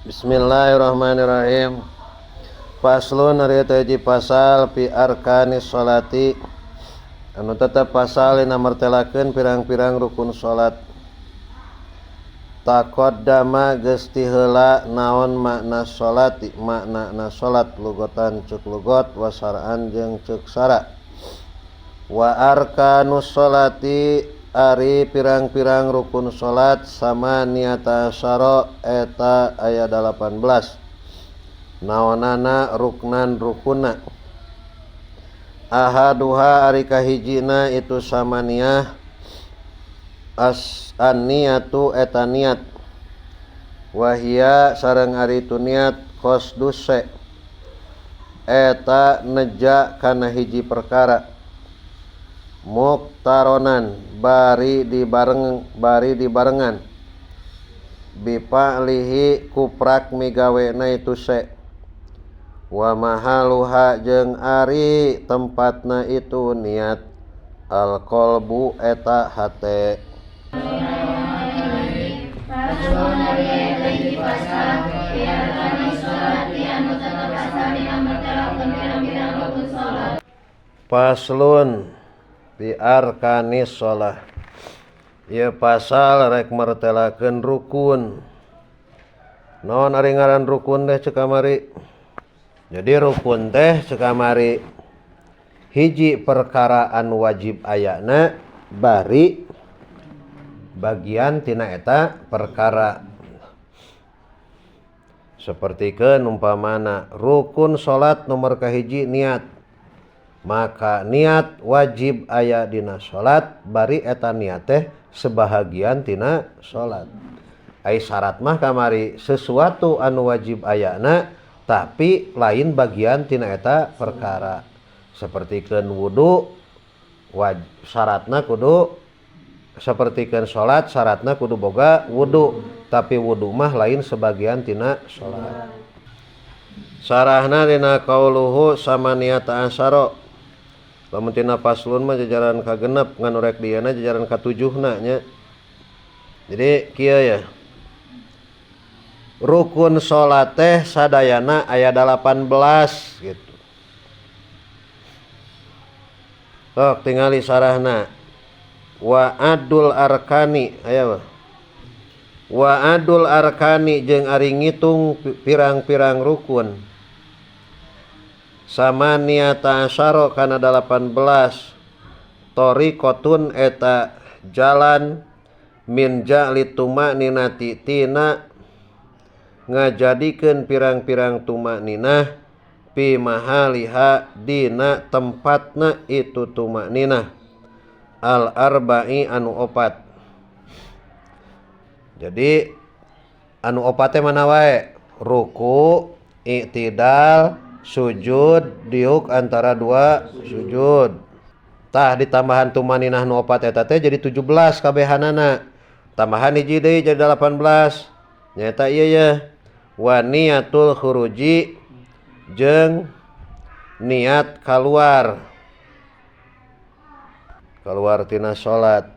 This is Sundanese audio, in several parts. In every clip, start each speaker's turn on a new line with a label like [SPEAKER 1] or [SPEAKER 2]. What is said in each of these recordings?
[SPEAKER 1] Bismillahirrahmanirrahim. Faslun ari eta hiji pasal fi arkanis sholati anu tetep pasal dina martelakeun pirang-pirang rukun salat. Taqaddama geus ti heula naon makna sholati, maknana salat lugotan ceuk lugot wa syar'an jeung ceuk syara. Wa arkanus sholati ari pirang-pirang rukun salat sama niata asyara eta aya 18. Naonana ruknan rukunna. Ahaduha ari kahijina itu samaniyah as an-niyatu eta niat. Wahia sareng ari itu niat qasdus eta neja kana hiji perkara. Muktaronan bari dibarengan bipa'lihi kuprak migawena itu se wa mahaluha jeung ari tempatna itu niat alqalbu eta hate. Faslun bi arkanis shalah. Ieu pasal rek mertelakeun rukun. Naon ari ngaran rukun teh ceuk kamari? Jadi rukun teh ceuk kamari hiji perkara anu wajib ayana bari bagian tina eta perkara. Sapertikeun umpamana rukun salat nomor kahiji niat. Maka niat wajib aya dina salat bari eta niat teh sebahagian tina salat. Ai syarat mah kamari sesuatu anu wajib ayana tapi lain bagian tina eta perkara. Sapertikeun wudu syaratna kudu, sapertikeun salat syaratna kudu boga wudu, tapi wudu mah lain sebagian tina salat. Sarahna dina qauluhu samaniyata asyara. Lamun tina faslun mah jajaran kagenep ngan rek dieuna jajaran katujuhna nya. Jadi kieu ya. Rukun salat teh sadayana aya 18 gitu. Sok tingali sarahna. Wa adul arkani aya mah. Wa adul arkani jeung ari ngitung pirang-pirang rukun. Sama niata asyara kana 18 tariqatun eta jalan min ja'li tuma'ninati tina ngajadikeun pirang-pirang tuma'ninah fi mahaliha dina tempatna itu tuma'ninah al arba'i anu opat. Jadi anu opat teh mana wae? Ruku, i'tidal, sujud, diuk antara dua sujud. Tah ditambahan tumaninah nu opat eta teh jadi 17 kabehanana. Tambahan hiji deui jadi 18. Nyaeta ieu ye. Wa niyatul khuruji jeung niat kaluar. Kaluar tina salat.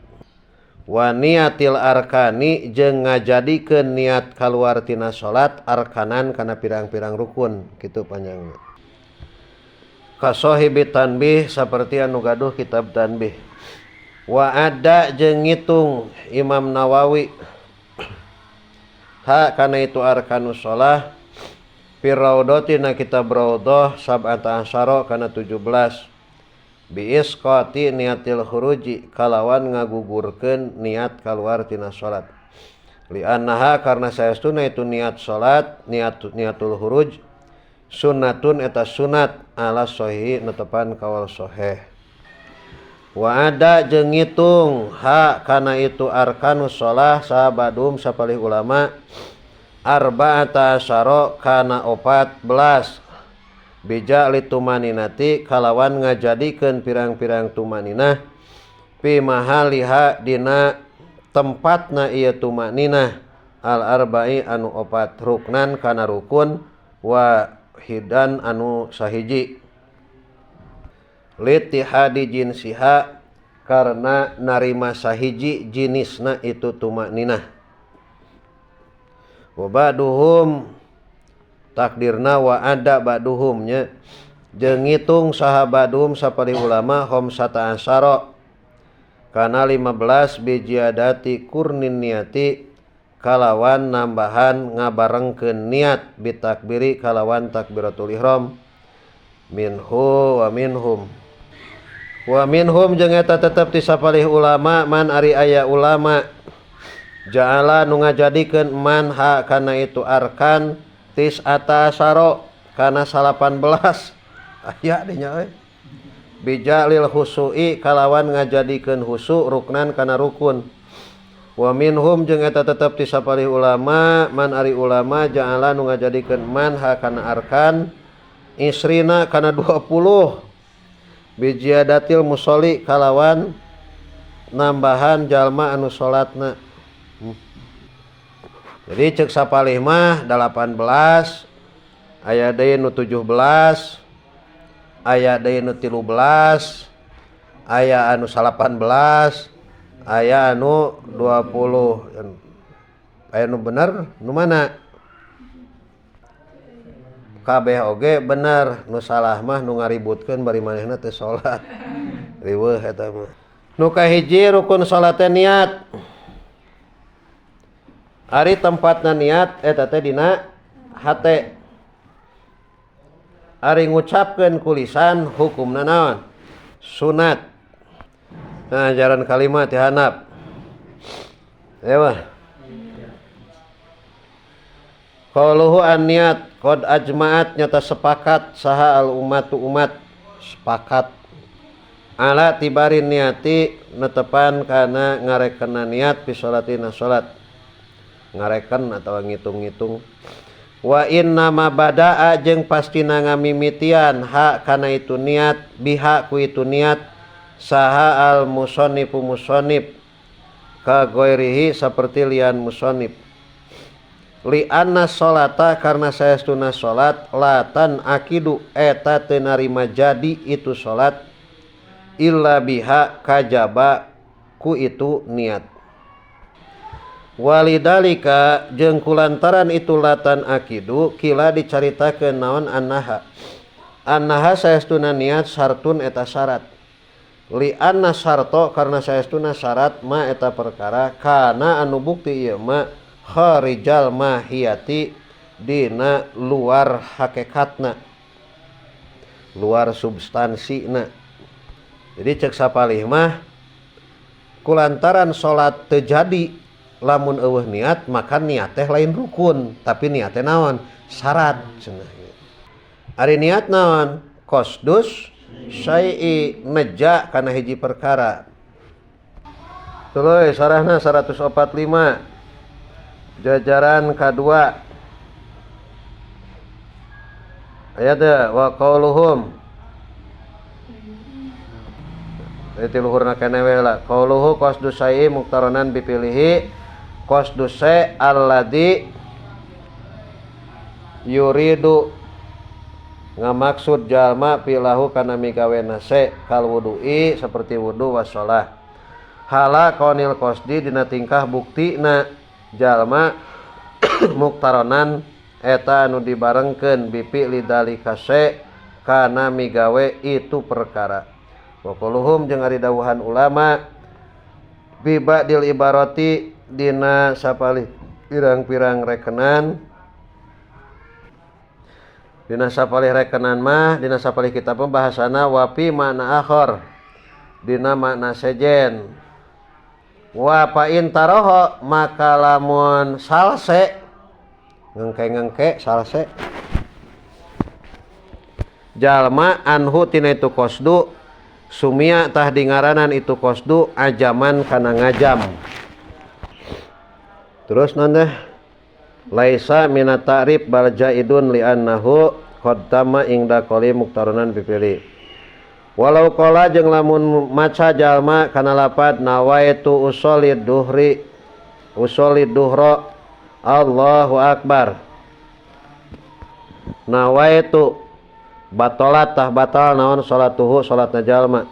[SPEAKER 1] Wa niyatil arkani jeung ngajadikeun niat kaluar tina salat arkanan kana pirang-pirang rukun kitu panjangna. Kasohibi tanbih saperti anu gaduh kitab tanbih. Wa ada jeung ngitung Imam Nawawi ha kana itu arkanus shalah fi raudhati na kitab raudhah sab'ata asyara kana 17 bi isqati niatil khuruji kalawan ngagugurkeun niat kaluar tina salat. Li annaha karna saestuna itu niat salat niatul khuruj sunnatun eta sunat ala sahih netepan kaul sahih. Wa ada jeung ngitung ha kana itu arkanus shalah sahabadum sapalih ulama arba'ata asyara kana 14 bija litumaninati kalawan ngajadikeun pirang-pirang tumaninah fi mahaliha dina tempatna ieu tumaninah al arba'i anu opat ruknan kana rukun wa hidan anu sahiji litihadi jinsiha karena narima sahiji jinisna itu tumaninah. Wa ba'duhum takdirna wa ada ba'duhum nya jeung ngitung saha ba'duhum sapalih ulama khamsata asyara kana 15 bijiadati kurnin niati kalawan nambahan ngabarengkeun niat bitakbiri kalawan takbiratul ihram minhu wa minhum. Wa minhum jeung eta tetep ti sapalih ulama man ari aya ulama ja'ala nu ngajadikeun man ha kana itu arkan tis'ata asyara kana 18 aya di nya euy bijalil khusu'i kalawan ngajadikeun khusu ruknan kana rukun. Wa minhum jeung eta tetep ti sapalih ulama man ari ulama ja'ala nu ngajadikeun man ha kana arkan isrina kana 20 bijiadatil musolli kalawan nambahan jalma anu salatna. Jadi cek sapalih mah 18 aya deui nu 17 aya deui nu 13 aya anu 18 aya anu 20. Aya nu bener nu mana? Kabeh oge bener, nu salah mah nu ngaributkeun bari manehna teu salat. Riweuh eta mah. Nu kahiji rukun salat teh niat. Ari tempatna niat eta teh dina hate. Ari ngucapkeun ku lisan hukumna naon? Sunat. Nah, ajaran kalimat ti handap. Ewa. Qauluhu an niat qad ajma'at nyata sepakat saha al ummatu umat sepakat ala tibarin niati netepan kana ngarekena niat fi sholatina salat ngareken atawa ngitung-ngitung. Wa inna ma bada'a jeung pastina ngamimitian ha kana itu niat biha ku itu niat saha al musannifu musannif ka ghairihi saperti lian musannif. Li anna sholata karena saestuna salat latan akidu eta teu narima jadi itu salat illa biha kajaba ku itu niat. Walidalika jeung kulantaran itu latan akidu kila dicaritakeun naon annaha annaha saestuna niat sartun eta syarat. Li anna sarto karena saestuna syarat ma eta perkara kana anu bukti ieu ma kharijal mahiyati dina luar hakikatna luar substansina. Jadi cek sapalih mah kulantaran salat teu jadi lamun eueuh niat maka niat teh lain rukun tapi niat teh naon syarat cenah. Ari niat naon qasdus syai'i neja kana hiji perkara. Tuluy sarahna 145 jajaran kadua ayat wa qauluhum itu luhurna keneh we lah qauluhu qasdu syai'i muqtaranan bipilihi qasdu syai' alladzi yuridu ngamaksud jalma pilahu kana migawena se kal wudu'i seperti wudu wassalah hala qaunil qasdi dina tingkah buktina jalma muktaronan eta anu dibarengkeun bipi lidalika se kana migawe itu perkara. Wa qauluhum jeung ari dawuhan ulama bibadil ibarati dina sapalih pirang-pirang rekenan dina sapalih rekenan mah dina sapalih kitab pembahasana wa fi makna akhar dina makna sejen. Wa fa in taroho maka lamun salse ngengke-ngengke salse jalma anhu tina itu qasdu sumia tah dingaranan itu qasdu ajaman kana ngajam. Terus non teh laisa minat ta'rif bal jaidun li annahu qad tama ingda qali muqtaronan bipili. Walau qala jeung lamun maca jalma kana lapad nawaitu usolid duhri usolid duhra Allahu akbar. Nawaitu batalat tah batal naon salatuhu salatna jalma.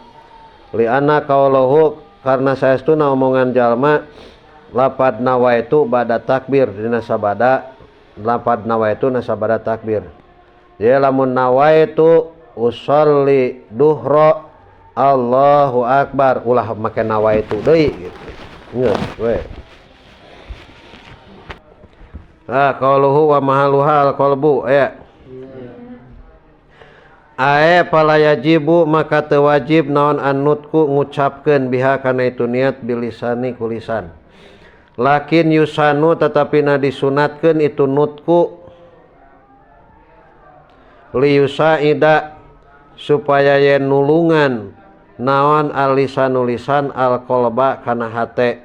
[SPEAKER 1] Li anna qaulahu karena saestuna omongan jalma lapad nawaitu bada takbir dina sabada Lapad nawaitu na sabada takbir. Jadi lamun nawaitu usolli duhra Allahu akbar ulah make nawaitu deui gitu. Geus we. Ah qauluhu wa mahaluha al-qalbu aya. Ae pala yajibu maka teu wajib naon annutku ngucapkeun biha kana itu niat bilisani kulisan. Lakin yusanu tetapi na disunatkeun itu nutku liyusaida supaya yen nulungan naon alisanu lisan alqalba kana hate.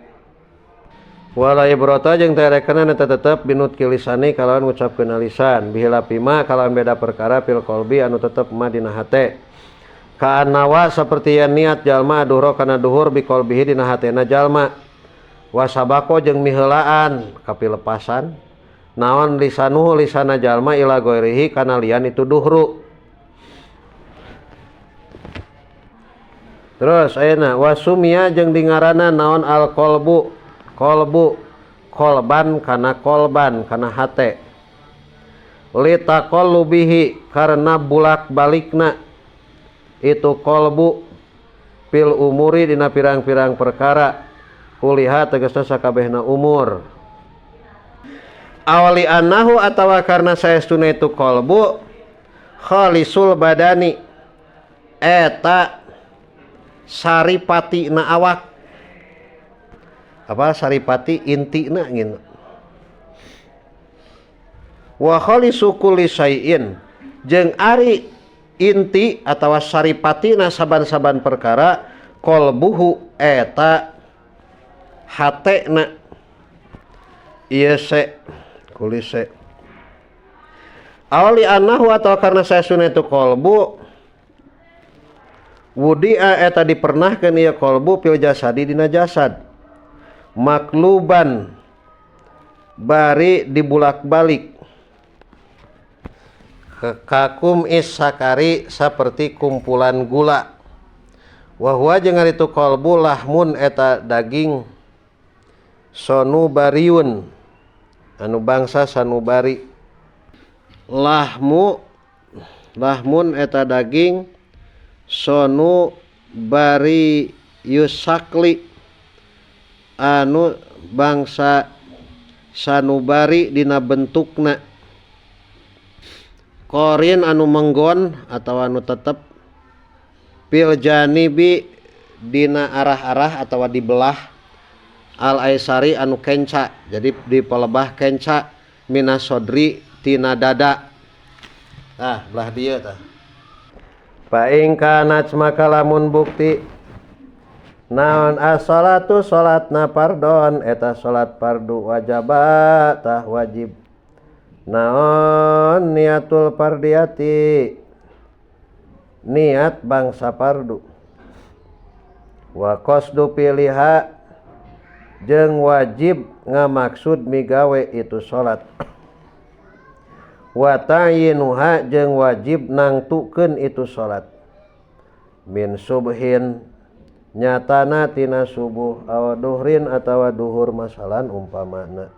[SPEAKER 1] Wala ibrata jeung tarekenan eta tetep binut kilisani kalawan ngucapkeun lisan bihilapi ma kalawan beda perkara fil qalbi anu tetep ma dina hate. Kaanawa saperti yen niat jalma duhro kana duhur bi qalbihi dina hatena jalma. Wasabako jeung miheulaan kapilepasan naon lisanuhu lisana jalma ila ghairihi kana lian itu duhru. Terus ayeuna wasumia jeung dingaranna naon al qalbu kolbu kolban kana kolban kana hate litaqallubihi karena bulak-balikna itu kolbu fil umuri dina pirang-pirang perkara kuliha tegasna sakabehna umur awali annahu atawa karena saestuna itu kolbu khalisul badani eta saripati na awak apa saripati intina gitu. Wa khalisu kulli syai'in jeung ari inti atawa saripatina saban-saban perkara qalbuhu eta hatena ieu se kulli se awali annahu atawa karena saestuna itu qalbu wudi'a eta dipernahkeun ieu qalbu fil jasadi dina jasad makluban bari dibulak-balik kakum isakari seperti kumpulan gula wa huwa jeung ari itu qalbu lahmun eta daging sonubariun anu bangsa sanubari lahmu lahmun eta daging sonubari yusakli anu bangsa sanubari dina bentukna korin anu menggon atau anu tetep fil janibi dina arah-arah atau dibelah al aisari anu kenca jadi di pelebah kenca minasodri tina dada ah belah dieu tah fa in kanat maka lamun bukti naon as-salatu salatna fardon eta salat fardu wajaba tah wajib naon niatul fardiyati niat bangsa fardu wa qasdu piliha jeung wajib ngamaksud migawe itu salat wa ta'yinuha jeung wajib nangtukeun itu salat min subhin nyatana tina subuh aw duhrin atawa duhur masalan umpamana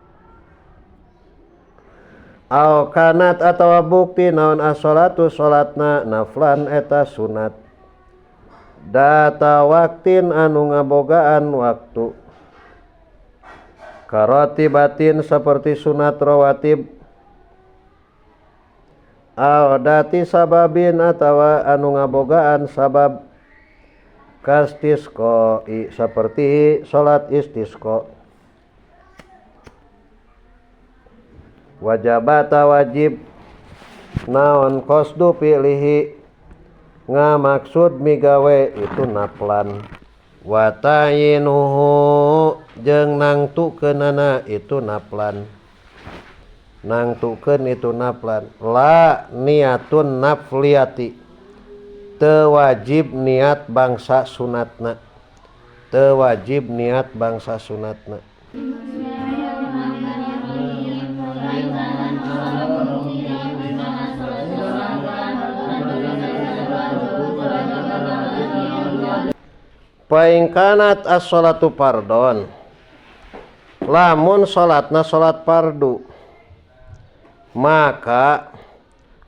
[SPEAKER 1] aw kanat atawa bukti naon as-salatu salatna naflan eta sunat data waktin anu ngabogaan waktu karatibatin seperti sunat rawatib aw dati sababin atawa anu ngabogaan sabab kastisqo seperti salat istisqo wajabata wajib naon qasdu fi'lihi ngamaksud migawe itu naflan wa ta'inuhu jeung nangtukeunana itu naflan nangtukeun itu naflan la niatun nafliyati teu wajib niat bangsa sunatna teu wajib niat bangsa sunatna. Fa in kanat as-salatu fardon lamun salatna salat fardu maka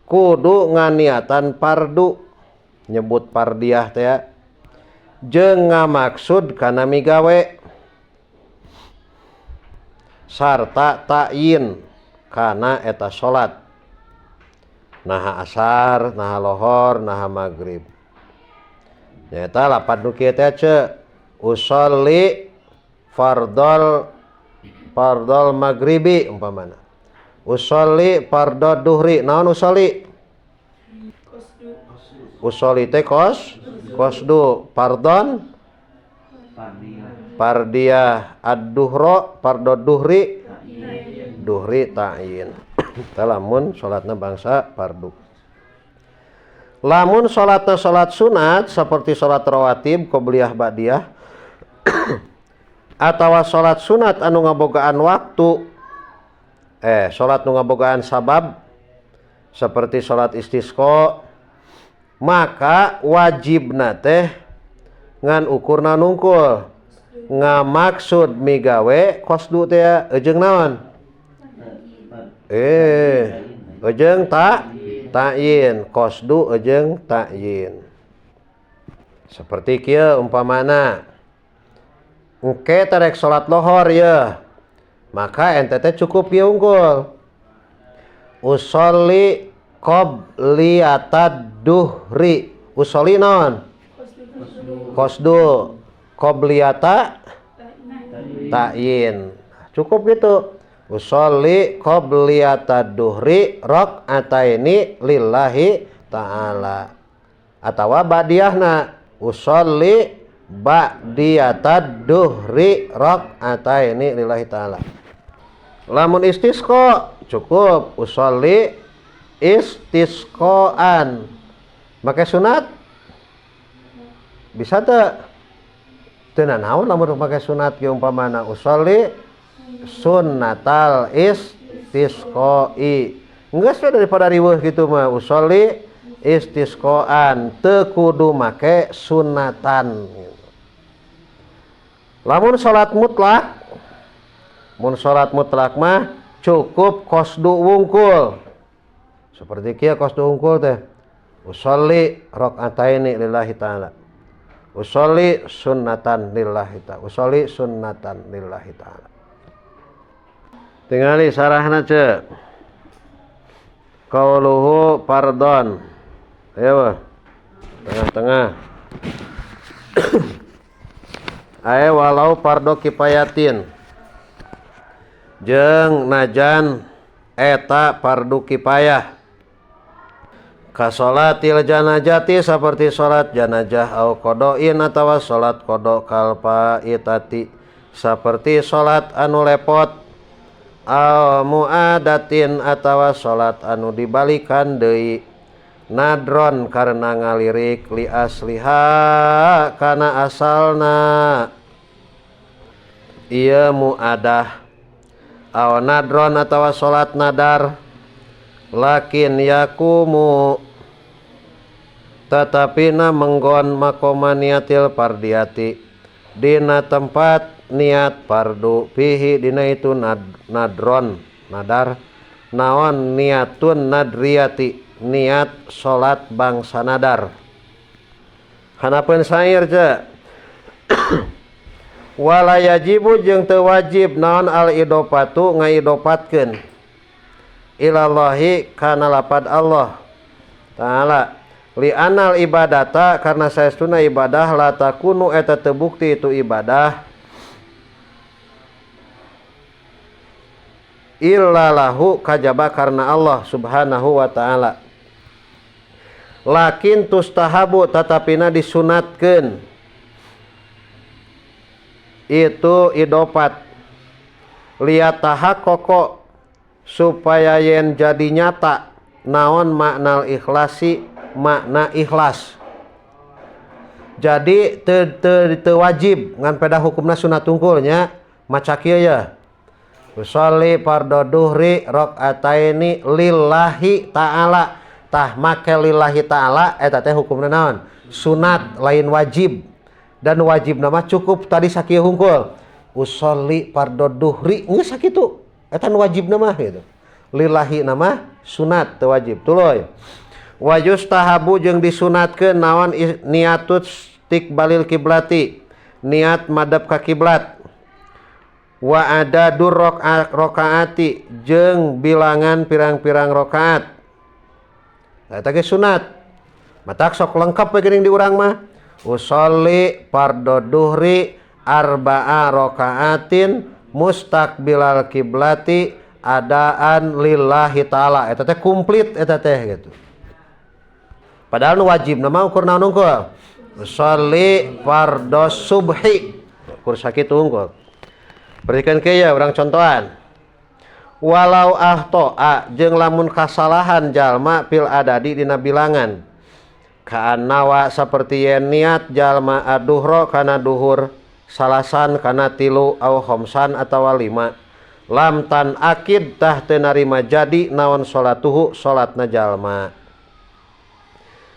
[SPEAKER 1] kudu nganiatan pardu nyebut pardiah teh jeung ngamaksud kana migawe sarta ta'yin kana eta salat naha asar naha lohor naha magrib nyaeta lapad nu kieu teh ce usolli fardol magribi umpamana usolli fardod duhri naon usolli usolli teh kosdu pardon pardiah ad-duhro fardod duhri duhri ta'yin. Lamun salatna bangsa fardu. Lamun salatna salat sunat seperti salat rawatib qobliyah ba'diyah atawa salat sunat anu ngabogaan waktu salat nu ngabogaan sabab seperti salat istisqa maka wajibna teh ngan ukurna nungkul ngamaksud migawe qasdu teh jeung naon ejeng ta'yin qasdu ejeng ta'yin seperti kieu umpamana engke tarek salat lohor ye maka ente teh cukup ieu unggul usolli qobliyatad duhri usolli naon qasdu qobliyata ta'yin cukup gitu usolli qobliyatad duhri rakaataini lillahi ta'ala atawa ba'diyahna usolli ba'diyatad duhri rakaataini lillahi ta'ala. Lamun istisqa cukup usolli istisqaan make sunat bisa teu teu nanaon lamun make sunat ge umpamana usolli sunnatal istisqai geus we daripada riweuh kitu mah usolli istisqaan teu kudu make sunatan. Lamun salat mutlak mun salat mutlak mah cukup qasdu wungkul seperti kieu qasdu wungkul teh usolli rakaataini lillahi ta'ala usolli sunnatan lillahi ta'ala usolli sunnatan lillahi ta'ala. Tingali sarahna ce qauluhu fardon ayo tengah-tengah ae walau fardo kifayatin jeung najan eta fardu kifayah kasolatil janajati seperti salat janajah au qodoin atawa salat qada kalfaitati seperti salat anu lepot al muadatin atawa salat anu dibalikan deui nadron karena ngalirik li asliha kana asalna ieu muadah aw nadron atawa salat nadar lakin yakumu tetapi na menggon makoma niatil pardiyati dina tempat niat fardu fihi dina itu nadron nadar naon niatun nadriyati niat salat bangsa nadar hanapeun sair je wala yajibu jeung teu wajib naon al idofatu ngaidopatkeun ilallahi kana lapad Allah ta'ala li anal ibadata karena saestuna ibadah la takunu eta teu bukti itu ibadah illa lahu kajaba karena Allah subhanahu wa ta'ala lakin tustahabu tatapina disunatkeun itu idopat liyatahaqqaqa supaya yen jadi nyata naon maknal ikhlasi makna ikhlas. Jadi teu wajib ngan peda hukumna sunat tungkulnya maca kieu ya usolli fardhu duhri rakaataini lillahi ta'ala tah make lillahi ta'ala eta teh hukumna naon sunat lain wajib dan wajib nama cukup tadi sakieu hungkul usolli fardhu duhri geus sakitu eta nu wajibna mah gitu. Lillahi nama sunat teu wajib tuluy. Wa yustahabu jeung disunatkeun naon niatut istiqbalil kiblati, niat madhep ka kiblat. Wa adadur rakaati jeung bilangan pirang-pirang rakaat. Eta ge sunat. Matak sok lengkap we geuning di urang mah. Usolli fardhu duhri arba'a rakaatin mustaqbilal kiblati adaan lillahi ta'ala. Eta teh komplit eta teh gitu. Padahal nu wajib mah ukur naon unggul? Usolli fardhu subhi. Ukur sakitu unggul. Perhatikan ke ya urang contohan. Walau ahtoa jeung lamun kasalahan jalma fil adadi dina bilangan. Kaanawa saperti yen niat jalma aduhro kana duhur salasan kana tilu au khomsan atawa lima. Lam tan akid tah teu narima jadi naon salatuhu salatna jalma.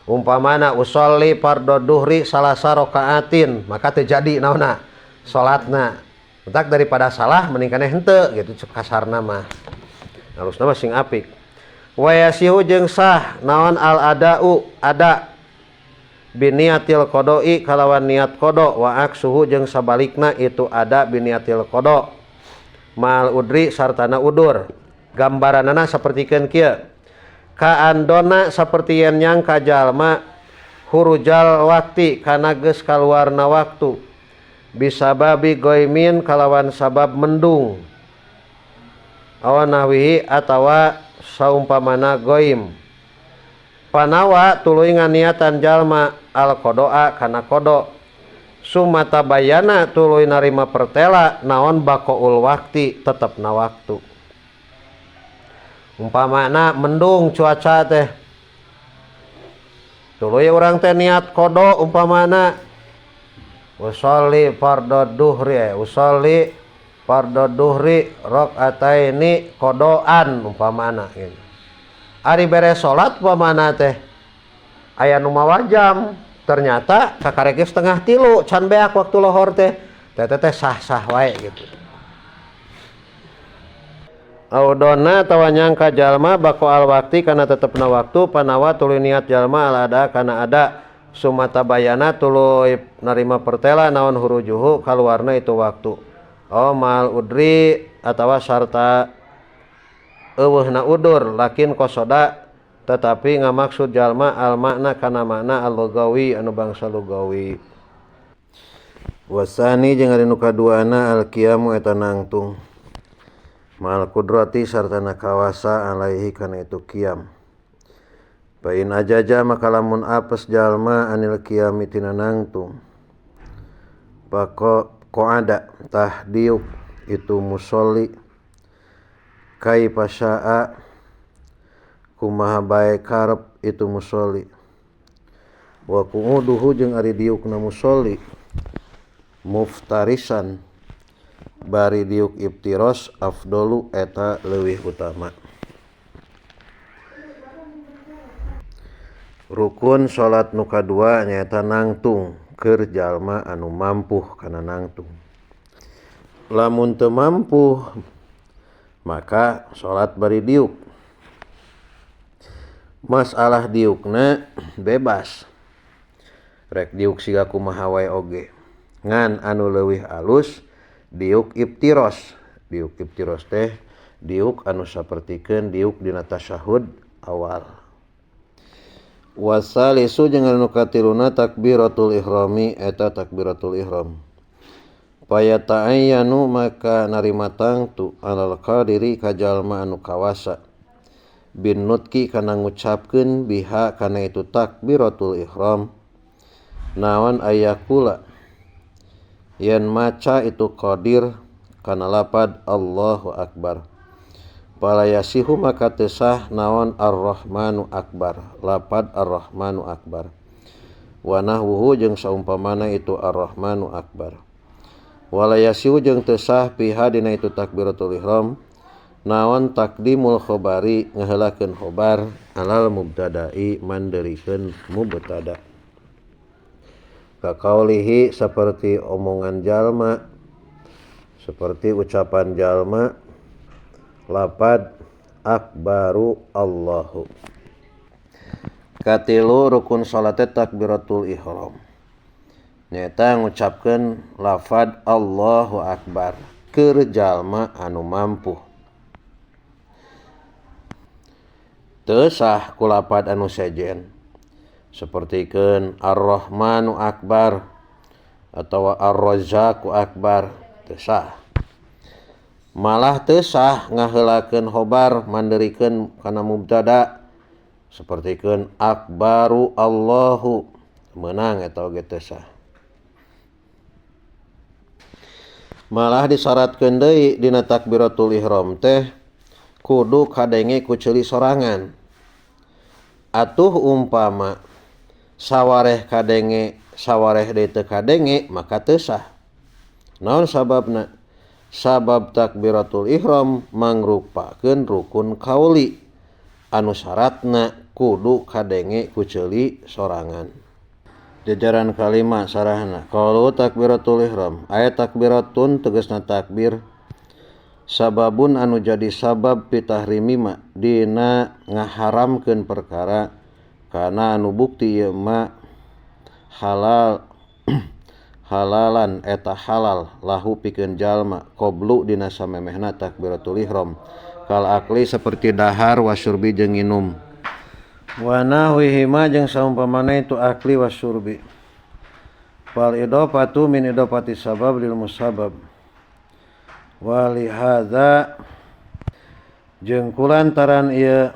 [SPEAKER 1] Umpamana usolli fardhu duhri salasa rakaatin, maka teu jadi naonna salatna. Entak daripada salah mending keneh henteu gitu cek kasarna mah. Halusna mah sing apik. Wa yasihu jeung sah naon al adau ada biniatil qada'i kalawan niat qada wa aksuhu jeung sabalikna itu ada biniatil qada mal udri sartana udur. Gambaranana sapertikeun kieu. Kaandona saperti yen nyangka jalma hurujal wakti kana geus kaluarna waktu bisababi goimin kalawan sabab mendung awan nahwihi atawa saumpamana goim. Panawa tuluy nganiatan jalma al qadaa kana qada sumata bayana tuluy narima pertela naon baqaul wakti tetepna waktu. Umpamana mendung cuaca teh tuluy urang teh niat qada umpamana usolli fardhu duhri usolli fardhu duhri rakaataini qadaan umpamana gitu. Ari beres salat umpamana teh aya nu mawa jam ternyata kakarek 2:30 can beak waktu lohor teh teh teh sah-sah wae gitu. Audona tawa nyangka jalma bako al wakti kana tetepna waktu panawa tuluy niat jalma al ada kana ada sumata bayana tuluy narima pertela naon hurujuhu kaluarna itu waktu. Oh mal udri atawa sarta eueuhna udur lakin kosoda tetapi ngamaksud jalma al makna kana makna al lugawi anu bangsa lugawi. Wasani jeung ari nu kaduana al qiyamu eta nangtung mal kudrati sartana kawasa alaihi kana itu qiyam. Fa in ajaja maka lamun apes jalma anil qiyami tina nangtung pako qa'ada tah diuk itu musolli kaifa syaa kumaha bae karep itu musolli wa qu'uduhu jeung ari diukna musolli muftarisan bari diuk iftiros afdolu eta leuwih utama. Rukun salat nu kadua nyaeta nangtung keur jalma anu mampuh kana nangtung. Lamun teu mampu maka salat bari diuk. Masalah diukna bebas. Rek diuk siga kumaha wae oge. Ngan anu leuwih alus diuk iftiros. Diuk iftiros teh diuk anu sapertikeun diuk dina tasyahud awal. Wasalisu jeung anu katiluna takbiratul ihrami eta takbiratul ihram. Payata'ayyanu maka narima tangtu alal qadiri ka jalma anu kawasa bin nutki kana ngucapkeun biha kana itu takbiratul ihram naon ayakula yen maca itu qadir kana lapad Allahu akbar. Fala yasihu maka teu sah naon ar-Rahmanu akbar lapad ar-Rahmanu akbar wa nahwuhu jeung saumpamana itu ar-Rahmanu akbar. Wala yasihu jeung teu sah piha dina itu takbiratul ihram naon takdimul khobari ngaheulakeun khobar alal mubtada'i manderikeun mubtada. Kakaulihi seperti omongan jalma seperti ucapan jalma lapad akbaru Allahu. Katilu rukun salat takbiratul ihram nyaeta ngucapkeun lafad Allahu akbar keur jalma anu mampu. Teu sah ku lapad anu sejen sapertikeun Ar-Rahmanu akbar atawa Ar-Razzaqu akbar, teu sah. Malah teu sah ngaheulakeun khobar manderikeun kana mubtada sapertikeun akbaru Allahu, meunang eta oge teu sah. Malah disyaratkeun deui dina takbiratul ihram teh kudu kadenge ku ceuli sorangan. Atuh umpama sawareh kadenge sawareh deui teu kadenge maka teu sah. Naon sababna? Sabab takbiratul ihram mangrupakeun rukun kauli anu syaratna kudu kadenge ku ceuli sorangan. Jajaran kalima sarahna qalu takbiratul ihram aya takbiratun tegasna takbir sababun anu jadi sabab pitahrimi ma dina ngaharamkeun perkara kana anu bukti ieu ma halal halalan eta halal lahu pikeun jalma qablu dina samemehna takbiratul ihram kal akli seperti dahar wasyurbi jeung nginum wa nahwihima jeung saumpamana itu akli wasyurbi fal idafatu min idafati sabab lil musabab wa li hadza jeung kulantaran ieu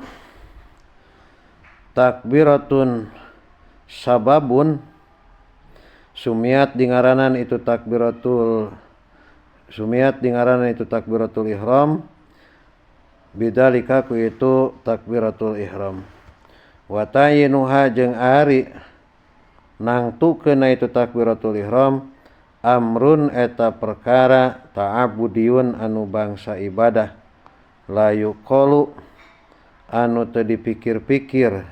[SPEAKER 1] takbiratun sababun sumiat dingaranan itu takbiratul sumiat dingaranan itu takbiratul ihram bidalika ku itu takbiratul ihram wa tayinuha jeung ari nangtukeun itu takbiratul ihram amrun eta perkara ta'abudiyun anu bangsa ibadah la yuqalu anu teu dipikir-pikir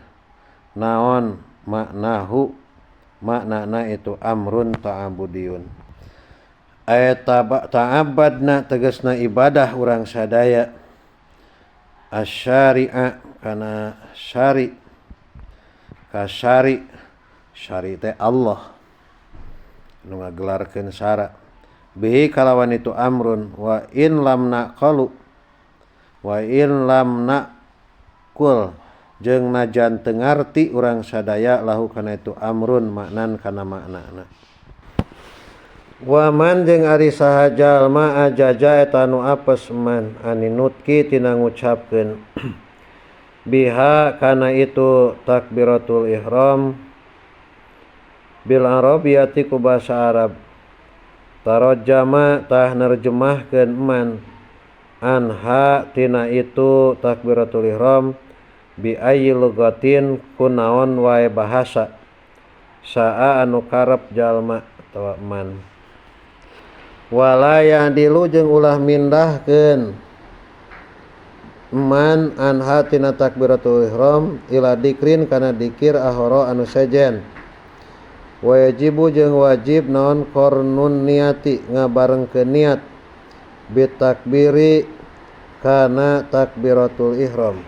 [SPEAKER 1] naon maknahu maknana itu amrun ta'abudiyun eta ta'abadna tegasna ibadah urang sadaya asyari'a kana syari ka syari syari teh Allah nu ngagelarkeun sara bihi kalawan itu amrun wa in lam naqalu wa in lam naqul jeung najan teu ngarti urang sadaya lahu kana itu amrun maknan kana maknana wa man jeung ari saha jalma ajaja eta anu apes man aninutki tina ngucapkeun biha kana itu takbiratul ihram bil arabiyati ku bahasa Arab tarjama tah nerjemahkeun man anha tina itu takbiratul ihram bi ayyi lugatin kunaon wae bahasa saa anu karep jalma atawa man wala yahdilu jeung ulah mindahkeun man anha tina takbiratul ihram ila dikrin kana dikir ahara anu sejen wajibu jeung wajib naon qarnun niati ngabarengkeun niat bitakbiri kana takbiratul ihram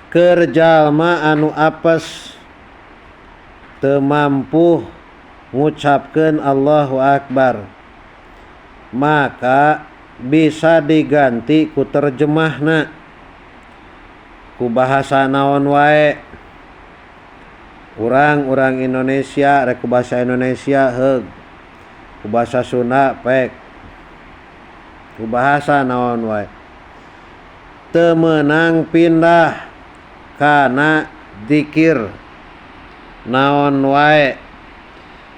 [SPEAKER 1] keur jalma anu apes teu mampu ngucapkeun Allahu akbar maka bisa diganti ku terjemahna ku bahasa naon wae. Urang-urang Indonesia rek ku bahasa Indonesia heug, ku bahasa Sunda pek, ku bahasa naon wae. Teu meunang pindah kana dikir naon wae.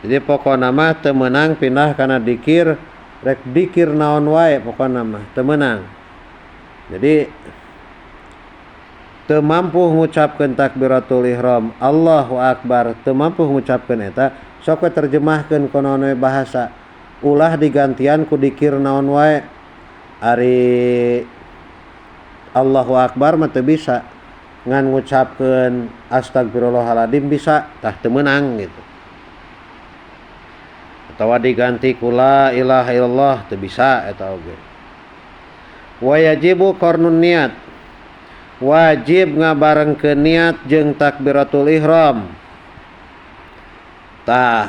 [SPEAKER 1] Jadi pokona mah teu meunang pindah kana dikir, rek dikir naon wae pokona mah teu meunang. Jadi teu mampu ngucapkeun takbiratul ihram Allahu akbar, teu mampu ngucapkeun eta, sok we terjemahkeun ku naon we bahasa. Ulah digantian ku dikir naon wae. Ari Allahu akbar mah teu bisa, ngan ngucapkeun astagfirullahaladzim bisa, tah teu meunang gitu. Atawa diganti ku la ilaha illallah teu bisa eta oge. Wa yajibu qarnun niat, wajib ngabarengkeun niat jeung takbiratul ihram. Tah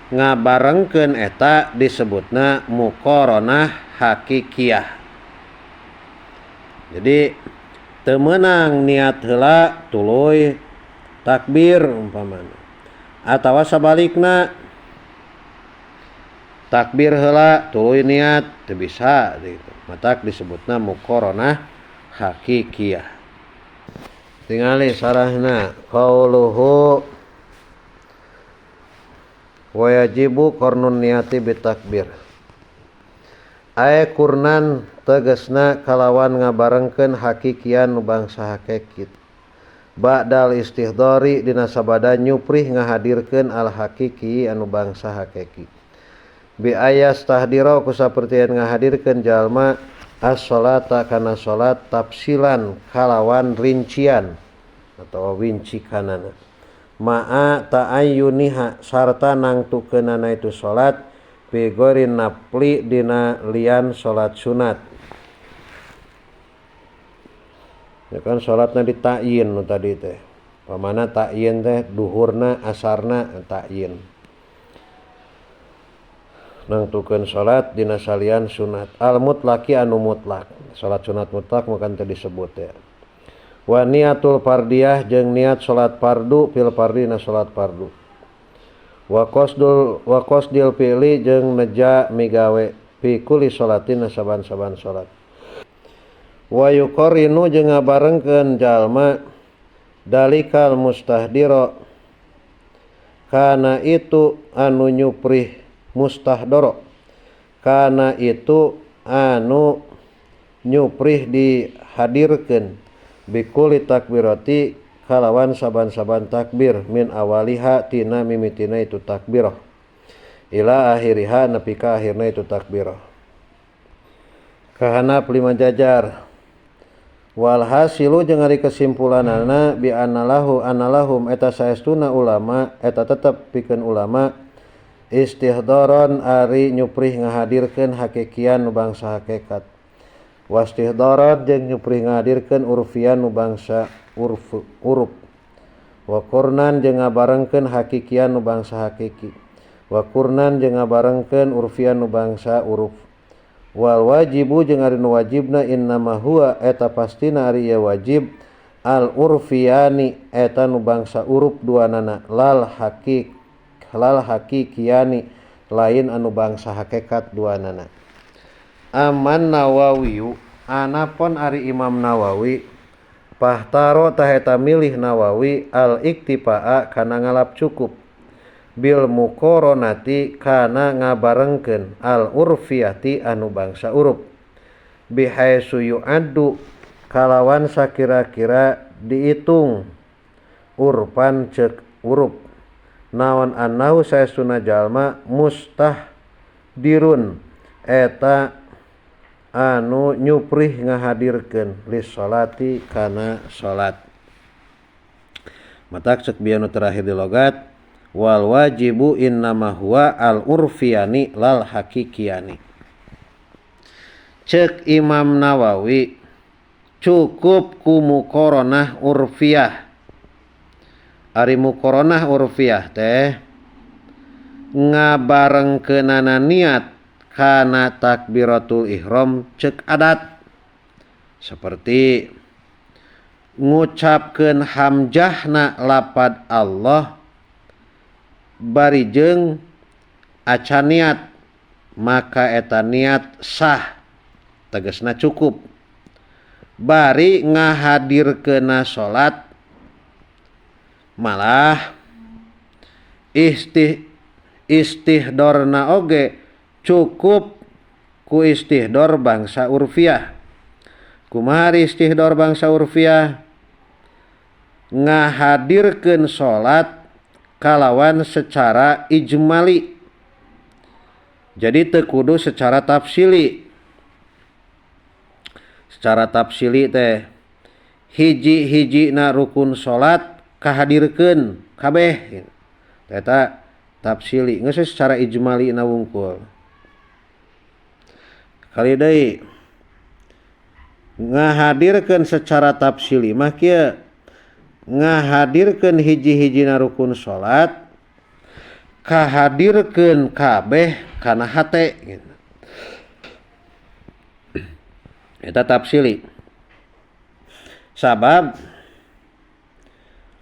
[SPEAKER 1] ngabarengkeun eta disebutna muqaranah hakikiyah. Jadi teu meunang niat heula tuluy takbir umpamana, atawa sabalikna takbir heula tuluy niat, teu bisa gitu. Matak disebutna muqaranah hakikiyah. Tingali sarahna qauluhu wa yajibu qarnun niati bitakbir. Ae kurnan tegesna kalawan ngabarengkeun hakikian nu bangsa hakikit. Ba'dal istihdari dina sabada nyuprih ngahadirkeun al hakiki anu bangsa hakiki. Bi ayas tahdira ku sapertieun ngahadirkeun jalma as-salata kana salat tafsilan kalawan rincian atawa wincikanana. Ma'a ta'ayyuniha sarta nangtukeunana itu salat bi ghairi nafli dina lian salat sunat. Ya kan salatna dita'yin nu tadi teh. Pamana ta'yin teh duhurna asarna ta'yin. Nangtukeun salat dina salian sunat al mutlaki anu mutlak. Salat sunat mutlak mah teu disebut ya. Wa niatul fardiyah jeung niat salat fardu fil fardi na salat fardu. Wa qasdil fi'li jeung neja migawe fi kulli salatin na saban-saban salat. Wa yuqarinu jeung ngabarengkeun jalma dalikal mustahdira kana itu anu nyuprih mustahdara, kana itu anu nyuprih dihadirkeun bikuli takbirati kalawan saban-saban takbir min awaliha tina mimitina itu takbirah ila akhiriha nepi ka akhirna itu takbirah. Kahanap lima jajar. Walhasilu jeung ari kesimpulanana bi analahum eta saestuna ulama eta tetep pikeun ulama istihdaran ari nyuprih ngahadirkeun hakikian nu bangsa hakikat. Wastihdarat jeung nyuprih ngahadirkeun urfian nu bangsa uruf. Wa qurnan jeung ngabarengkeun hakikian nu bangsa hakiki. Wa qurnan jeung ngabarengkeun urfian nu bangsa uruf. Wal wajibu jeung ari nu wajibna innama huwa eta pastina ari ieu wajib al urfiani eta nu bangsa uruf duanana lal hakikiani lain anu bangsa hakikat duanana. Aman Nawawiyu anapun ari Imam Nawawi pahtaro taheta milih Nawawi al iktifaa kana ngalap cukup bil muqaranati kana ngabarengkeun al urfiyati anu bangsa uruf bihaitsu yu'addu kalawan sakira-kira diitung urpan ceuk uruf naon annahu saestuna jalma mustahdirun eta anu nyuprih ngahadirkeun lis salati kana salat. Matak ceuk bieu nu terakhir di logat wal wajibu innama huwa al urfiyani lal hakikiyani. Ceuk Imam Nawawi cukup ku muqaranah urfiyah. Ari muqaranah urfiyah teh ngabarengkeunana niat kana takbiratul ihram ceuk adat, seperti ngucapkeun hamzahna lapad Allah bari jeung acan niat, maka eta niat sah tegasna cukup. Bari ngahadirkeunna salat malah istihdorna oge cukup ku istihdor bangsa urfiah. Kumaha istihdor bangsa urfiah? Ngahadirkeun salat kalawan secara ijmali. Jadi teu kudu secara tafsili. Secara tafsili teh hiji-hijina rukun salat kahadirkeun kabeh. Eta tafsili geus secara ijmali na wungkul. Kali deui Ngahadirkeun secara tafsili mah kieu, ngahadirkeun hiji-hijina rukun salat kahadirkeun kabeh kana hate gitu. Eta tafsili. Sabab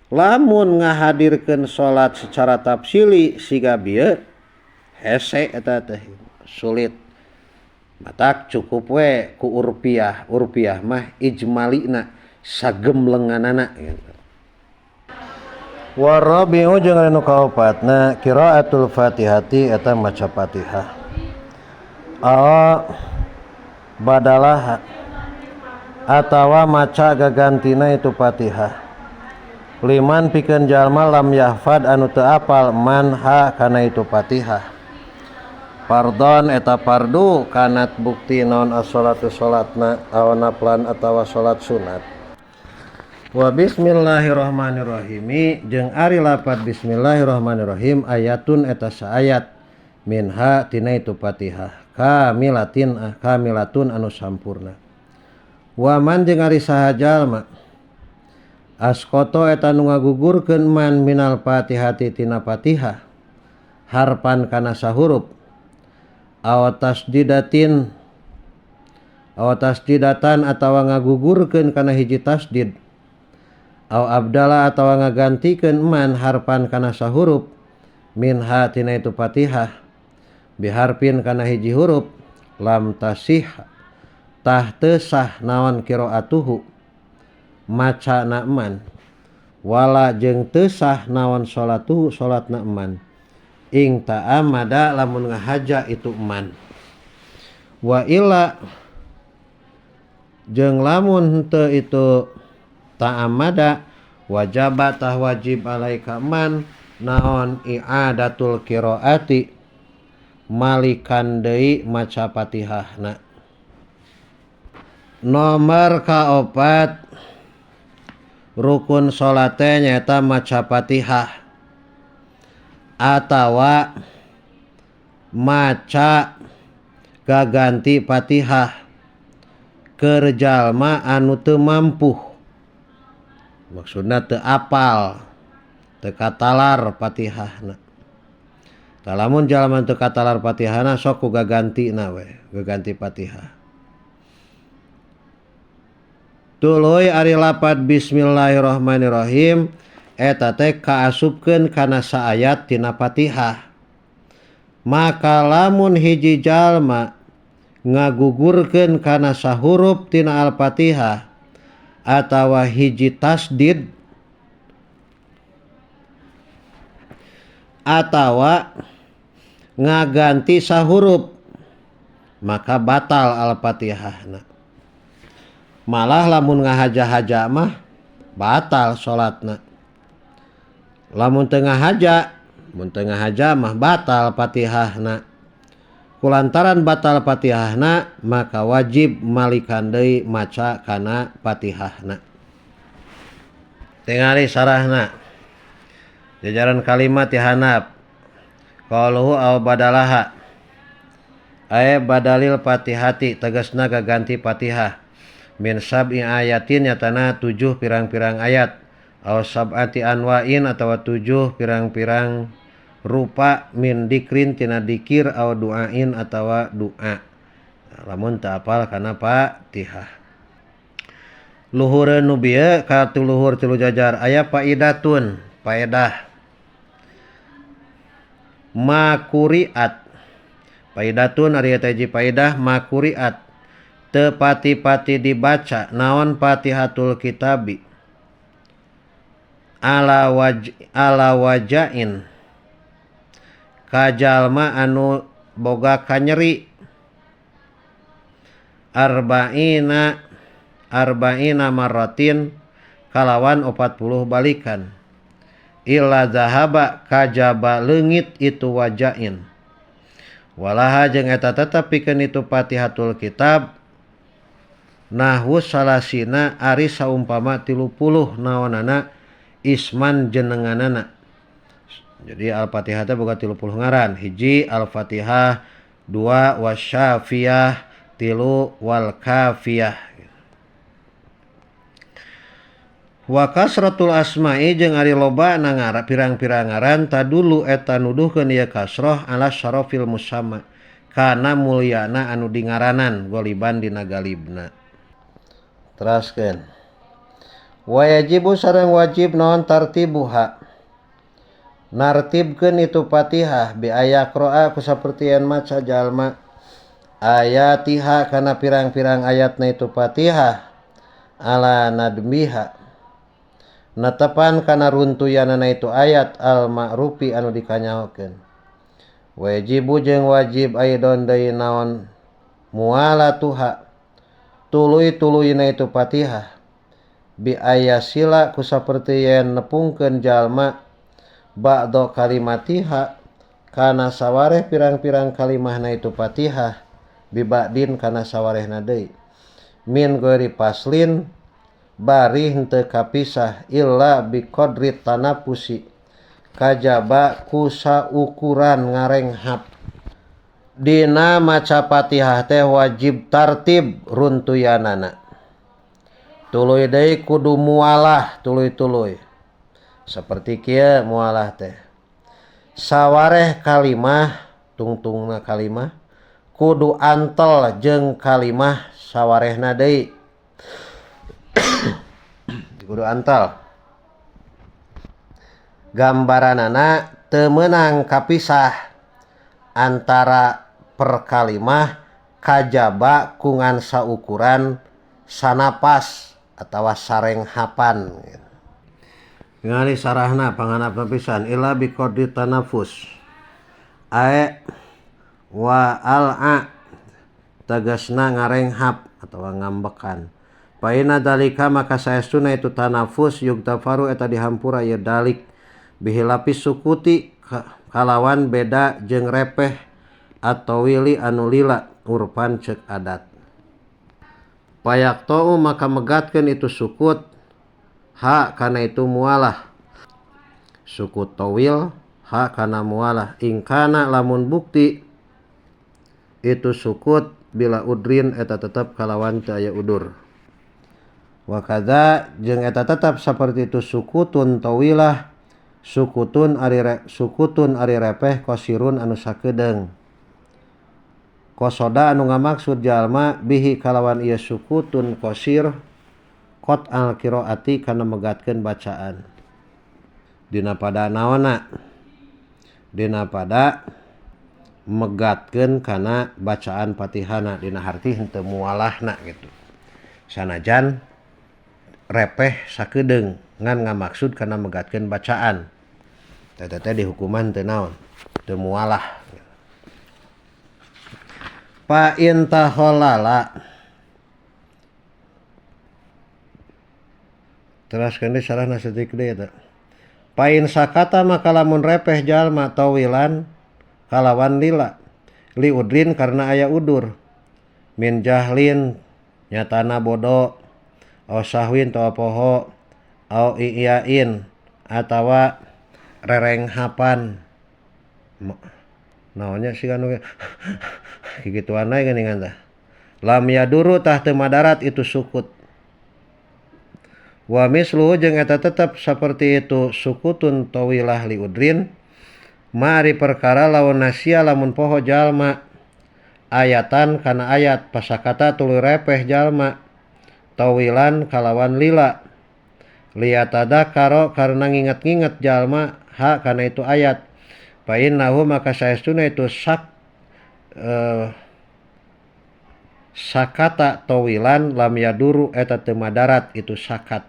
[SPEAKER 1] lamun ngahadirkeun salat secara tafsili siga bieu hese eta teh sulit. Matak cukup we ku urpiah, urpiah mah ijmalina sagemlenganana gitu. Warabi'u jeung anu kaopatna qiraatul Fatihati eta maca Fatihah. A badalaha atawa maca gagantina itu Fatihah. Liman pikeun jalma lam yahfad anu teu apal man ha kana itu Fatihah. Fardon eta fardu kanat bukti naon as-salatu salatna aw naflan atawa salat sunat. Wa bismillahirrahmanirrahim jeung ari lapat bismillahirrahmanirrahim ayatun eta saayat minha tina itu Fatihah kamilatin kamilatun anu sampurna. Wa man jeung ari saha jalma asqata eta nu ngagugurkeun man minal Fatihati tina Fatihah harpan kana sahurup aw tasdidatin aw tasdidatan atawa ngagugurkeun kana hiji tasdid aw abdala atawa ngagantikeun man harpan kana sahurup minha tina itu Fatihah biharpin kana hiji huruf lam tasih tah teu sah naon qiraatuhu macana man wala jeung teu sah naon salatuhu salatna man ing ta'amada lamun ngahaja itu man. Wa illa jeung lamun henteu itu ta'amada wajaba tah wajib alaika man naon i'adatul qiraati malikan deui maca Fatihahna. Nomor kaopat rukun salate nyaeta maca Fatihah atawa maca gaganti Fatihah keur jalma anu teu mampu, maksudna teu apal teu katalar Fatihahna. Tah lamun jalma teu katalar Fatihahna sok ku gagantina we, gaganti Fatihah. Tuluy ari lapat bismillahirrahmanirrahim eta teh kaasupkeun kana saayat tina Fatihah. Maka lamun hiji jalma ngagugurkeun kana sahurup tina Al-Fatihah atawa hiji tasdid atawa ngaganti sahurup maka batal Al-Fatihahna. Malah lamun ngahaja-haja mah batal salatna. Lamun teu ngahaja, mun teu ngahaja mah batal Fatihahna. Kulantaran batal Fatihahna maka wajib malikan deui maca kana Fatihahna. Tingali sarahna. Jajaran kalimat ti handap. Qaluhu aw badalaha. Ae badalil Fatihati tegasna gaganti Fatihah. Min sab'i ayatin nyatana 7 pirang-pirang ayat. Aw sab'ati anwa'in atawa 7 pirang-pirang rupa min dikrin tina dikir aw du'ain atawa du'a. Lamun teu apal kana Fatihah. Luhureun nu bieu ka luhur tilu jajar aya faidatun, faedah. Makuriat. Faidatun ari eta hiji faedah makuriat. Teu pati-pati dibaca naon Fatihatul Kitabi ala wajain kajalma anu boga kanyeri arba'ina marratin kalawan 40 balikan illa zahaba kajaba leungit itu wajain walaha jeung eta tetep pikeun itu Fatihatul Kitab nahwu salasina ari saumpama 30 naonana isman jenenganana. Jadi Al-Fatihah teh boga 30 ngaran. Hiji Al-Fatihah, 2 wasyafiyah, 3 wal kafiyah. Wa kasratul asma'i jeung ari loba na ngara pirang-pirang ngaran tadulu eta nuduhkeun ieu kasroh ala syarafil musamma kana mulyana anu dingaranan goliban dina galibna. Teraskeun. Wa yajibu sareng wajib naon tartibuha. Nartibkeun itu Fatihah bi ayaqra'a ku sapertieun maca jalma ayatiha kana pirang-pirang ayatna itu Fatihah ala nadmiha. Natepan kana runtuyanana itu ayat al-ma'rufi anu dikanyahokeun. Wajibu jeung wajib aidon deui naon mualatuha tuluy-tuluyna itu Fatihah bi ayasila ku saperti yen nepungkeun jalma ba'da kalimatiha kana sawareh pirang-pirang kalimahna itu Fatihah bi ba'din kana sawarehna deui min ghairi faslin bari henteu kapisah illa bi qadri tanafusi kajaba ku saukuran ngarenghap. Dina maca Fatihah teh wajib tartib runtuyanana. Tuluy deui kudu mualah tuluy-tuluy. Seperti kieu mualah teh. Sawareh kalimah tungtungna kalimah kudu antel jeung kalimah sawarehna deui. Kudu antal. Gambaranana teu meunang kapisah antara per kalimah kajaba ku ngan saukuran sanapas atawa sarenghapan. Ngali sarahna panganapna pisan illa bi qadri tanafus. Ae wa al a tegasna ngarenghap atawa ngambekan. Paina dalika maka saestuna itu tanafus yugtafaru eta dihampura ieu dalik bihilapis sukuti kalawan beda jeung repeh atau wili anu lila urpan ceuk adat. Payaqta'u maka megatkeun itu sukut ha kana itu mualah. Sukut tawil ha kana mualah ingkana lamun bukti itu sukut bila udrin eta tetep kalawan teu aya udur. Wa kadza jeung eta tetap saperti itu sukutun tawilah sukutun ari repeh qasirun anu sakedeung. Qasoda anu ngamaksud jalma bihi kalawan ieu sukutun qasir qat al qiraati kana megatkeun bacaan. Dina pada naonna? Dina pada megatkeun kana bacaan Fatihana dina harti henteu mualahna gitu. Sanajan repeh sakedeung ngan ngamaksud kana megatkeun bacaan. Eta teh dihukuman teu naon? Teu mualah. Fa in taholala teraskeun deui sarahna saeutik deui eta. Fa in sakata maka lamun repeh jalma tawilan kalawan lila li udrin karena aya udur min jahlin nyatana bodoh au sahwin tawa poho au iyain atawa rerenghapan naonnya sih anu kikituan ae geuningan tah lam yaduru tah teu madarat itu sukut. Wa misluhu jeung eta tetep saperti itu sukutun tawilah li udrin mari perkara lawan nasia lamun poho jalma ayatan kana ayat pasakata tuluy repeh jalma tawilan kalawan lila liyatadakaro karena nginget-nginget jalma ha kana itu ayat fa innahu maka saestuna itu sakata tawilan lam yaduru eta teu madarat itu sakat.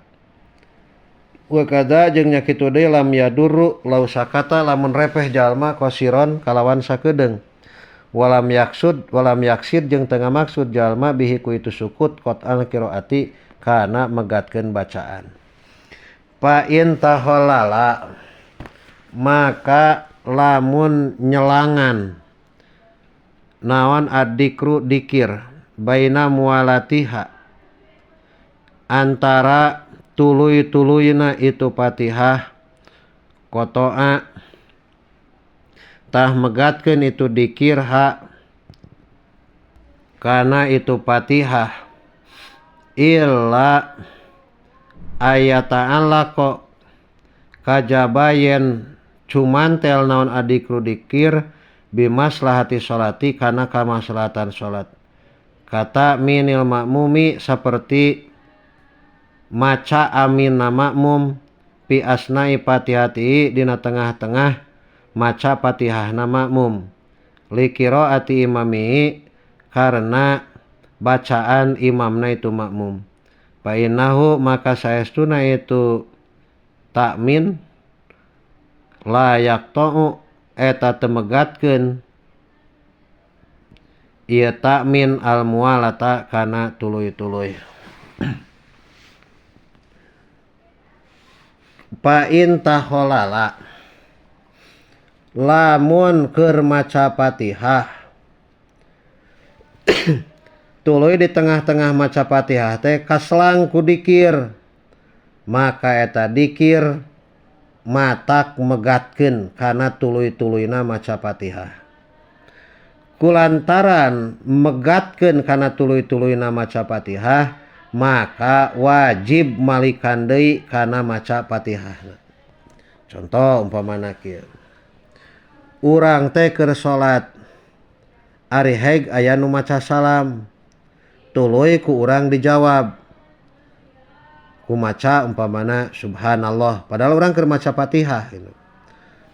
[SPEAKER 1] Wa kadza jeung nya kitu deui lam yaduru lau sakata lamun repeh jalma qasiron kalawan sakedeung walam yaksud walam yaksid jeung teu ngamaksud jalma bihi ku itu sukut qat'al qiraati kana megatkeun bacaan. Fa in taholala maka lamun nyelangan naon addikru dikir baina mualatiha antara tuluy-tuluyna itu Fatihah kotoa tah megatkeun itu dikir ha kana itu Fatihah illa Aya ta'allaqo kajaba yen cumantel naon adikru dikir bimaslahati sholati kana kamaslahatan sholat. Kata minil makmumi seperti maca amin na makmum pi asnai fatihati dina tengah-tengah maca fatihahna makmum liqiraati imami karena bacaan imamna itu makmum. Fa innahu maka saestuna itu takmin layak ta'u eta temegatkeun ieu takmin al mualata kana tuluy-tuluy. Fa in taholala lamun keur maca Fatihah tuluy di tengah-tengah maca Fatihah teh kaslang ku dikir, maka eta dikir matak megatkeun kana tuluy-tuluyna maca Fatihah. Kulantaran megatkeun kana tuluy-tuluyna maca Fatihah, maka wajib malikan deui kana maca Fatihahna. Contoh umpamana kieu. Urang teh keur salat ari heg aya nu maca salam, tuluy ku urang dijawab ku maca umpamana subhanallah, padahal urang keur maca Fatihah gitu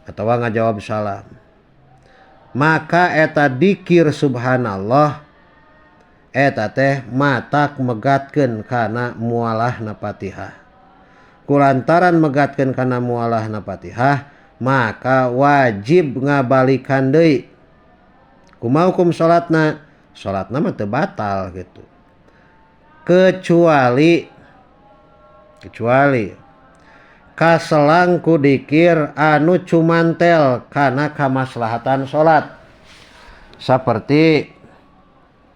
[SPEAKER 1] atawa ngajawab salam. Maka eta dikir subhanallah eta teh matak megatkeun kana mualahna Fatihah. Kulantaran megatkeun kana mualahna Fatihah, maka wajib ngabalikan deui. Kumaha hukum salatna? Salatna mah teu batal gitu. Kecuali kaselang ku dikir anu cumantel kana kamaslahatan salat. Seperti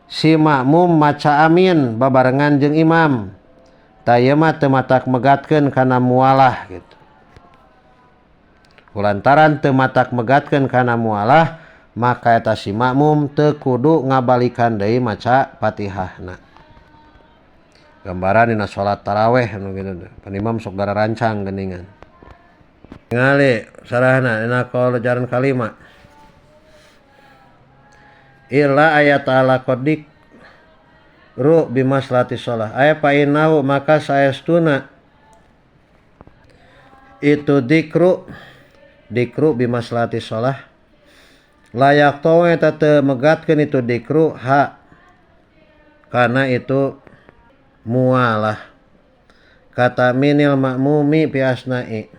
[SPEAKER 1] si makmum maca amin babarengan jeung imam. Tah ieu mah teu matak megatkeun kana mualah gitu. Kulantaran teu matak megatkeun kana mualah, maka eta si makmum teu kudu ngabalikan deui maca Fatihahna. Gambaran dina salat taraweh anu kitu teh. Pan imam sok darancang geuningan. Ngali sarahna dina qaul ajaran kalima. Illa ayat ala qadik ru bimaslati shalah. Aya fa innahu maka saestuna itu dikru bimaslati shalah layak towe eta teu megatkeun itu dikru ha karena itu mualah. Kata minil makmumi fi asna'i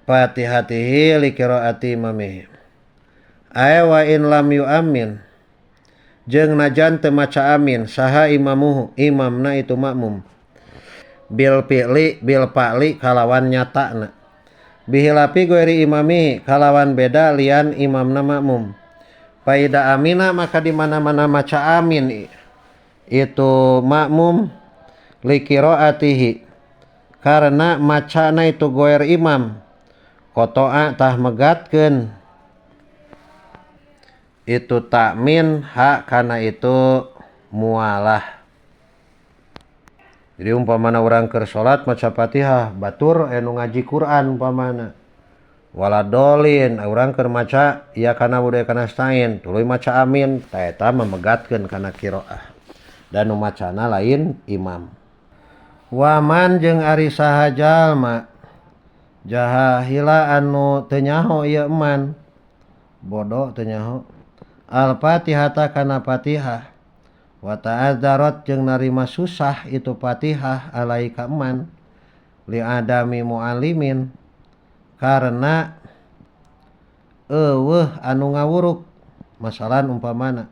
[SPEAKER 1] fatihatihi liqiraati imamihi. Aya wa in lam yu'amin jeung najan teu maca amin saha imamuhu imamna itu makmum bil fi'li bil fa'li kalawan nyatana bihilapi goeri imami kalawan beda lian imamna makmum. Faida amina maka di mana-mana maca amin itu makmum liqiraatihi karena macana itu goer imam kotoa tah megatkeun itu takmin hak karena itu mualah. Jadi umpamana urang keur salat maca Fatihah batur anu ngaji Quran umpamana waladolin urang keur maca ya kana budaya kana stain tuluy maca amin ta eta memegatkeun kana qiraah dan nu macana lain imam. Waman jeung ari saha jalma jahila anu teu nyaho ieu eman bodoh teu nyaho al-Fatihata kana Fatihah wa ta'adzarat jeung narima susah itu Fatihah alaika eman li adami muallimin karena eueuh anu ngawuruk masalan umpamana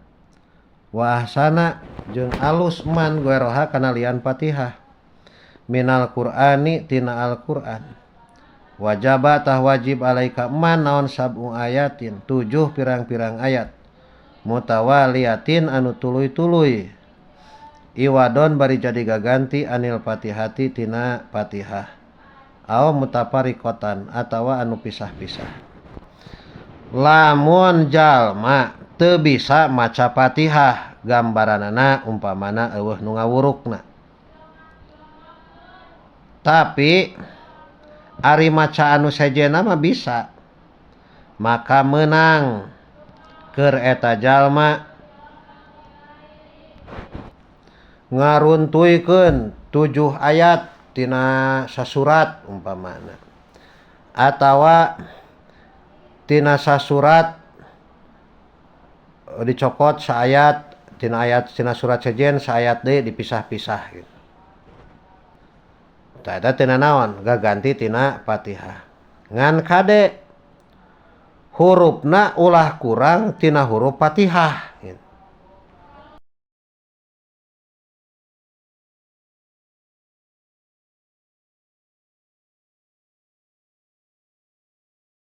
[SPEAKER 1] wa ahsana jeung alus eman goeroha kana lian Fatihah minal Qur'ani tina Al-Qur'an wajaba tah wajib alaika eman naon sab'u ayatin 7 pirang-pirang ayat mutawaliatin anu tuluy-tuluy iwadon bari jadi gaganti anil fatihati tina Fatihah aw mutafariqatan atawa anu pisah-pisah. Lamun jalma teu bisa maca Fatihah gambaranana umpamana eueuh nu ngawurukna Tapi ari maca anu sejenna mah bisa, maka menang keur eta jalma ngaruntuykeun 7 ayat tina sasurat umpamana, atawa tina sasurat dicokot saayat tina ayat tina surat sejen saayat deui dipisah-pisah gitu. Tah eta tina naon gaganti tina Fatihah. Ngan kade hurufna ulah kurang tina huruf Fatihah.